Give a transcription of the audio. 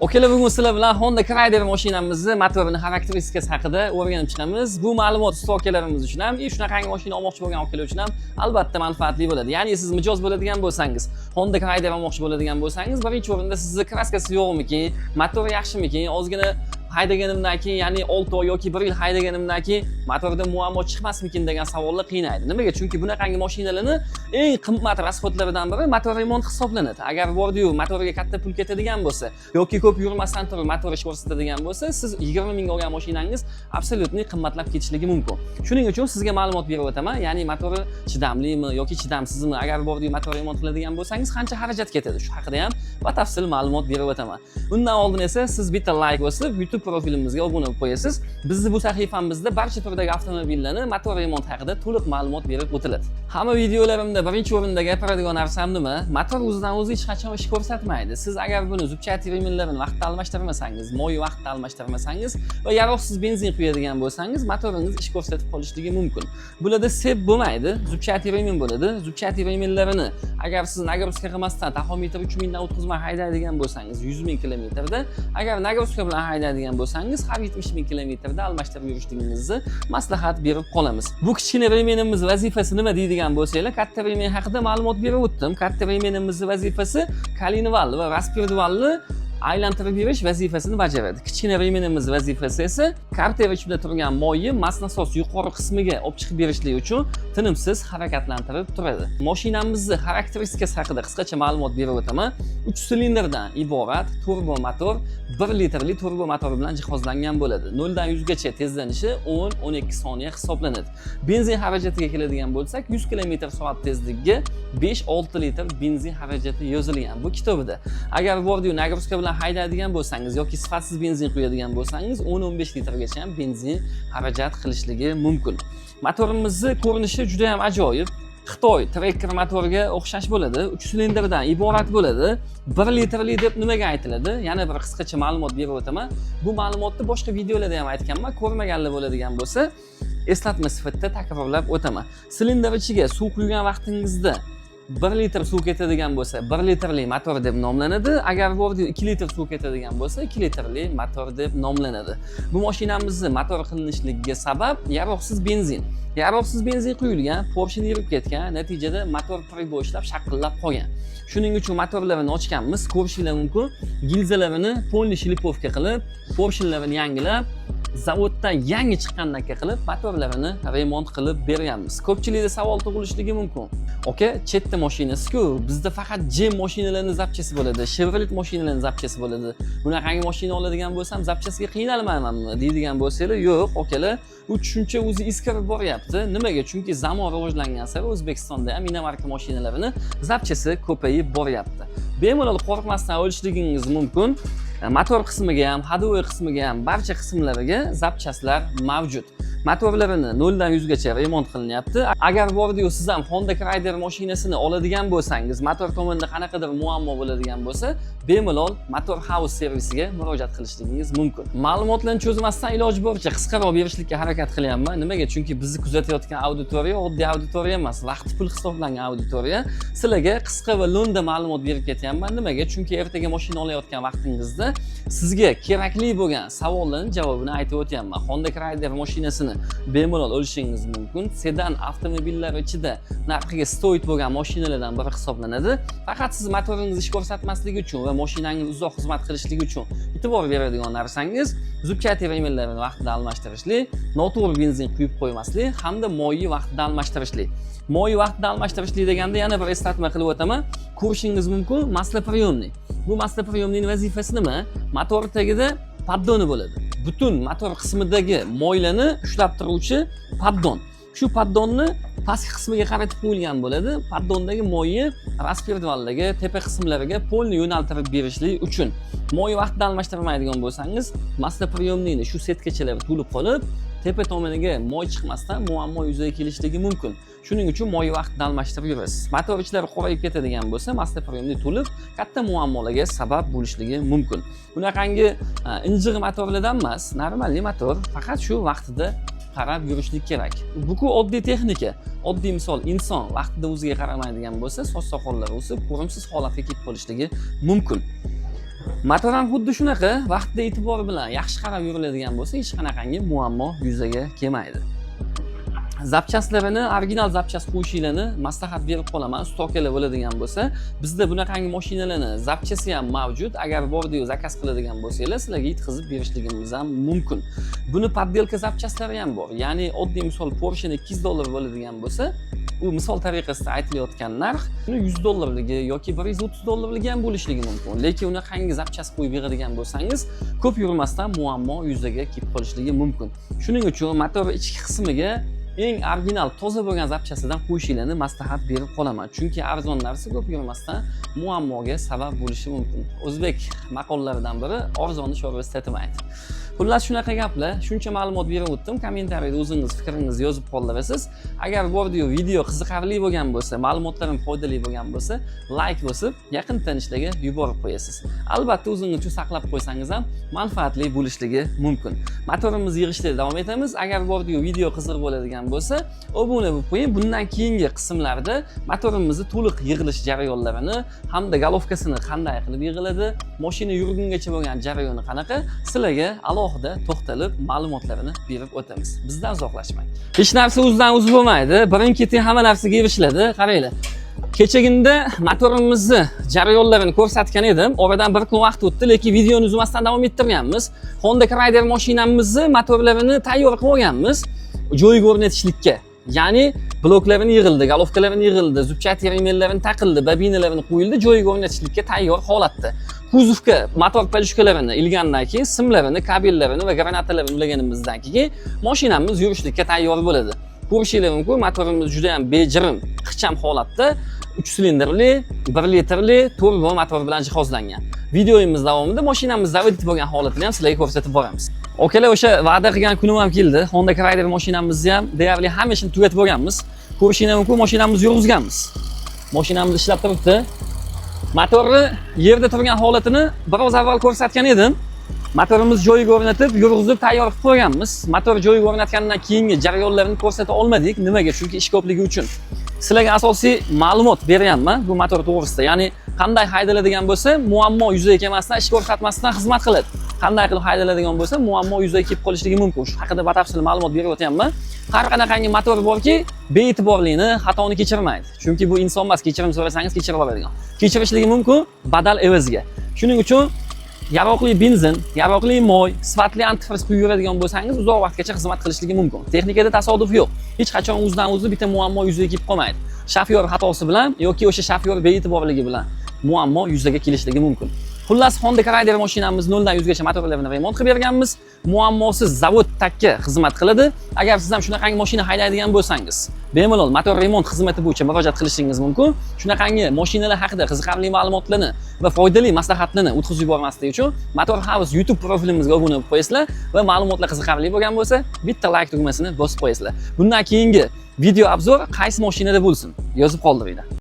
Okalar, bugun sizlar bilan Honda Crider mashinamizni motorini xarakteristikasi haqida o'rganib chiqamiz. Bu ma'lumot usta akalarimiz uchun ham, и shunaqangi mashina olmoqchi bo'lgan akalar uchun ham albatta manfaatli bo'ladi. Ya'ni siz mijoz bo'ladigan bo'lsangiz, Honda Crider olmoqchi bo'ladigan bo'lsangiz, birinchi o'rinda sizni краска si yo'qmikin, motori yaxshimikin, ozgina haydaganimdan keyin, ya'ni 6 oy yoki 1 yil haydaganimdan keyin motorda muammo chiqmasmikin degan savollar qiynaydi. Nimaga? Chunki bunaqangi mashinalarni eng qimmat расход laridan biri motor remont hisoblanadi. Agar bordiyu motoriga katta pul ketadigan bo'lsa yoki ko'p yurmasdan turib motor ish ko'rsatadigan bo'lsa, siz 20 mingga olgan mashinangiz абсолютно qimmatlab ketishligi mumkin. Shuning uchun sizga ma'lumot berib o'taman, ya'ni motori chidamlimi yoki chidamsizmi, agar bordiyu motor remont qiladigan bo'lsangiz, qancha xarajat ketadi, shu haqida ham batafsil ma'lumot berib o'taman. Undan oldin esa siz bitta layk bosib, YouTube profilimizga obuna bo'lib qo'yasiz. Bizni bu sahifamizda barcha turdagi avtomobillarni motor remont haqida to'liq ma'lumot berib o'tiladi. Hamma videolarimda birinchi o'rinda gapiradigan narsam nima? Motor o'zidan o'zi hech qachon ish ko'rsatmaydi. Siz agar buni зубчатый ремень larini vaqtida almashtirmasangiz, moy vaqtida almashtirmasangiz va yaroqsiz benzin quyadigan bo'lsangiz, motoringiz ish ko'rsatib qolishligi mumkin. Bularda цепь bo'lmaydi, зубчатый ремень bo'ladi. Зубчатый ремень larini agar siz нагрузка qilmasdan taxometr 3000 dan o'tkazmay haydaydigan bo'lsangiz, 100 ming kilometrda, agar нагрузка bilan haydaydigan bo'lsangiz, har 70 ming kilometrda almashtirib yurishligingizni maslahat berib qolamiz. Bu kichkina ремень imiz vazifasi nima deydigan bo'lsanglar, katta ремень haqida ma'lumot berib o'tdim. Katta ремень imizni vazifasi kolenval va распредвал ni aylantirib yurish vazifasini bajaradi. Kichkina ремень imiz vazifasi esa karter ichida turgan moyni маслонасос yuqori qismiga olib chiqib berishlik uchun tinimsiz harakatlantirib turadi. Mashinamizni xarakteristikasi haqida qisqacha ma'lumot berib o'taman. 3 silindrdan iborat turbo motor, 1 litrli turbo motor bilan jihozlangan bo'ladi. 0 dan 100 gacha tezlanishi 10-12 soniya hisoblanadi. Benzin xarajatiga keladigan bo'lsak, 100 km soat tezligiga 5-6 litr benzin xarajati yozilgan bu kitobida. Agar bordiyu нагрузка bilan haydaydigan bo'lsangiz yoki sifatsiz benzin quyadigan bo'lsangiz, 10-15 litrgacha ham benzin xarajat qilishligi mumkin. Motorimizni ko'rinishi juda ham ajoyib. Xitoy Tracker motoriga o'xshash bo'ladi. 3 silindrdan iborat bo'ladi. 1 litrli deb nimaga aytiladi? Yana bir qisqacha ma'lumot berib o'taman. Bu ma'lumotni boshqa videolarda ham aytganman. Ko'rmaganlar bo'ladigan bo'lsa, eslatma sifatida takrorlab o'taman. Silindr ichiga suv quygan vaqtingizda 1 litr suv ketadigan bo'lsa, 1 litrli motor deb nomlanadi. Agar bordiyu 2 litr suv ketadigan bo'lsa, 2 litrli motor deb nomlanadi. Bu mashinamizni motor qilinishligiga sabab yaroqsiz benzin. Yaroqsiz benzin quyilgan, поршень yurib ketgan, natijada motor прибой ishlab shaqillab qolgan. Shuning uchun motorlarini ochganmiz, ko'rishinglar mumkin. Gilzalarini полный шлифовка qilib, поршень larini yangilab, zavoddan yangi chiqqandan qilib motorlarini remont qilib berganmiz. Ko'pchilikda savol tug'ilishligi mumkin. Aka, chetda mashinasi-ku, bizda faqat GM mashinalarning запчасть i bo'ladi, Chevrolet mashinalarning запчасть i bo'ladi. Bunaqangi mashina oladigan bo'lsam, запчасть ga qiynalmaymanmi deydigan bo'lsanglar, yo'q, akalar, u tushuncha o'zi eskirib boryapti. Nimaga? Chunki zamon rivojlangan sari O'zbekistonda ham иномарка mashinalarini запчасть i ko'payib boryapti. Bemalol qo'rqmasdan olishligingiz mumkin. Motor qismiga ham, ходовой qismiga ham, barcha qismlariga запчасть lar mavjud. Motorlarini 0 dan 100 gacha remont qilinyapti. Agar bordiyu siz ham Honda Crider mashinasini oladigan bo'lsangiz, motor tomonida qanaqadir muammo bo'ladigan bo'lsa, bemalol Motor House servisiga murojaat qilishligingiz mumkin. Ma'lumotlarni cho'zmasdan iloji boricha qisqaroq berishlikka harakat qilyapman. Nimaga? Chunki bizni kuzatayotgan auditoriya oddiy auditoriya emas, vaqti pul hisoblangan auditoriya. Sizlarga qisqa va lo'nda ma'lumot berib ketyapman. Nimaga? Chunki ertaga mashina olayotgan vaqtingizda sizga kerakli bo'lgan savollarning javobini aytib o'tyapman. Honda Crider mashinasini bemalol olishingiz mumkin. Sedan avtomobillar ichida narxiga стоит bo'lgan mashinalardan biri hisoblanadi. Faqat siz motoringiz ish ko'rsatmasligi uchun va mashinangiz uzoq xizmat qilishligi uchun e'tibor beradigan narsangiz зубчатый ремень larini vaqtida almashtirishlik, noto'g'ri benzin quyib qo'ymaslik hamda moyni vaqtida almashtirishlik. Moyni vaqtida almashtirishlik deganda yana bir eslatma qilib o'taman. Ko'rishingiz mumkin, маслоприемник. Bu маслоприемник ning vazifasi nima? Motor tagida поддон i bo'ladi. Butun motor qismidagi moylarni ushlab turuvchi поддон. Shu поддон ni pastki qismiga qaratib qo'yilgan bo'ladi. Поддон dagi moyni распредвал dagi tepa qismlariga полный yo'naltirib berishlik uchun. Moy vaqtida almashtirmaydigan bo'lsangiz, маслоприемник ni shu сетка chalari to'lib qolib, tepa tomoniga moy chiqmasdan muammo yuzaga kelishligi mumkin. Shuning uchun moy vaqtida almashtirib yurasiz. Motor ichlari qorayib ketadigan bo'lsa, маслоприемник to'lib, katta muammolarga sabab bo'lishligi mumkin. Bunaqangi injiq motorlardan emas, нормальный motor, faqat shu vaqtida qarab yurishlik kerak. Bu-ku oddiy texnika. Oddiy misol, inson vaqtida o'ziga qaramaydigan bo'lsa, soch soqollari o'sib, ko'rimsiz holatga kelib qolishligi mumkin. Motor ham xuddi shunaqa, vaqtida e'tibor bilan yaxshi qarab yuriladigan bo'lsa, hech qanaqangi muammo yuzaga kelmaydi. Запчасть larini original запчасть qo'yishinglarni maslahat berib qolaman. Usta bo'ladigan bo'lsa, bizda bunaqangi mashinalarni запчасть i ham mavjud. Agar bordiyu заказ qiladigan bo'lsanglar, sizlarga yetkazib berishligimiz ham mumkin. Buni подделка запчасть lari ham bor. Ya'ni oddiy misol, Porsche'ni 200 dollar bo'ladigan bo'lsa, u misol tariqasida aytilayotgan narx, uni 100 dollarligi yoki 130 dollarligi ham bo'lishligi mumkin. Lekin unaqangi запчасть qo'yib yig'adigan bo'lsangiz, ko'p yurmasdan muammo yuzaga kelib qolishligi mumkin. Shuning uchun motor ichki qismiga eng original, toza bo'lgan запчасть idan qo'yishinglarni maslahat berib qolaman, chunki arzon narsa ko'p yurmasdan muammoga sabab bo'lishi mumkin. O'zbek maqollaridan biri: "Arzonni sho'rvasi tatimaydi". Xullas, shunaqa gaplar. Shuncha ma'lumot berib o'tdim. Kommentariyada o'zingiz fikringizni yozib qoldirasiz. Agar bordiyu video qiziqarli bo'lgan bo'lsa, ma'lumotlarim foydali bo'lgan bo'lsa, layk bosib, yaqin tanishlarga yuborib qo'yasiz. Albatta, o'zingiz uchun saqlab qo'ysangiz ham manfaatli bo'lishligi mumkin. Motorimizni yig'ishda davom etamiz. Agar bordiyu video qiziq bo'ladigan bo'lsa, obuna bo'lib qo'ying. Bundan keyingi qismlarda motorimizni to'liq yig'ilish jarayonlarini hamda головка sini qanday qilib yig'iladi, mashina yurgungacha bo'lgan jarayoni qanaqa, sizlarga alohida to'xtalib, ma'lumotlarini berib o'tamiz. Bizdan uzoqlashmang. Hech narsa o'zidan o'zi bo'lmaydi, birin ketin hamma narsaga erishiladi. Qaranglar, kechaginda motorimizni jarayonlarini ko'rsatgan edim. Oradan bir kun vaqt o'tdi, lekin videoni uzmasdan davom ettirganmiz. Honda Rider mashinamizni motorlarini tayyor qilib olganmiz joyiga o'rnatishlikka. Ya'ni bloklarini yig'ildi, головка larini yig'ildi, зубчатый ремень larini taqildi, bobinalarini qo'yildi, joyiga o'rnatishlikka tayyor holatda. Kuzovga motor подушка larini ilgandan keyin, simlarini, kabellarini va granatalarini ulaganimizdan keyin mashinamiz yurishlikka tayyor bo'ladi. Ko'rishinglar mumkin, motorimiz juda ham bejirim, ixcham holatda, 3 silindrli, 1 litrli turbo motor bilan jihozlangan. Videomiz davomida mashinamiz zavod bo'lgan holatini ham sizlarga ko'rsatib boramiz. Okalar, o'sha va'da qilgan kunim ham keldi. Honda Rider mashinamizni ham deyarli hamma ishini tugatib bo'lganmiz. Ko'rishinglar mumkin, mashinamizni yurg'izganmiz. Mashinamiz ishlab turibdi. Motorni yerda turgan holatini biroz avval ko'rsatgan edim. Motorimiz joyiga o'rnatib, yurg'izib, tayyor qilib qo'yganmiz. Motor joyiga o'rnatgandan keyingi jarayonlarini ko'rsata olmadik. Nimaga? Chunki ish ko'pligi uchun. Sizlarga asosiy ma'lumot beryapman bu motor to'g'risida. Ya'ni qanday haydaladigan bo'lsa, muammo yuzaga kelmasdan, ish ko'rsatmasdan xizmat qiladi. Qanday qilib haydaladigan bo'lsa, muammo yuzaga kelib qolishligi mumkin. Shu haqida batafsil ma'lumot berib o'tyapman. Har qanaqangi motor borki, bee'tiborlikni, xatoni kechirmaydi. Chunki bu inson emas, kechirim so'rasangiz kechirib oladigan. Kechirishligi mumkin badal evaziga. Shuning uchun yaroqli benzin, yaroqli moy, sifatli antifriz quyib yuradigan bo'lsangiz, uzoq vaqtgacha xizmat qilishligi mumkin. Texnikada tasodif yo'q. Hech qachon o'zidan o'zi bitta muammo yuzaga kelib qolmaydi. Shofyor xatosi bilan yoki o'sha shofyor bee'tiborligi bilan muammo yuzaga kelishligi mumkin. Xullas, Honda Rider mashinamiz 0 dan 100 gacha motorlarini remont qilib berganmiz. Muammosiz zavod takka xizmat qiladi. Agar siz ham shunaqangi mashina haydaydigan bo'lsangiz, bemalol motor remont xizmati bo'yicha murojaat qilishingiz mumkin. Shunaqangi mashinalar haqida qiziqarli ma'lumotlarni va foydali maslahatlarni o'tkazib yubormaslik uchun Motor House YouTube profilimizga obuna bo'lib qo'yasizlar va ma'lumotlar qiziqarli bo'lgan bo'lsa, bitta like tugmasini bosib qo'yasizlar. Bundan keyingi video обзор qaysi mashinada bo'lsin, yozib qoldiringlar.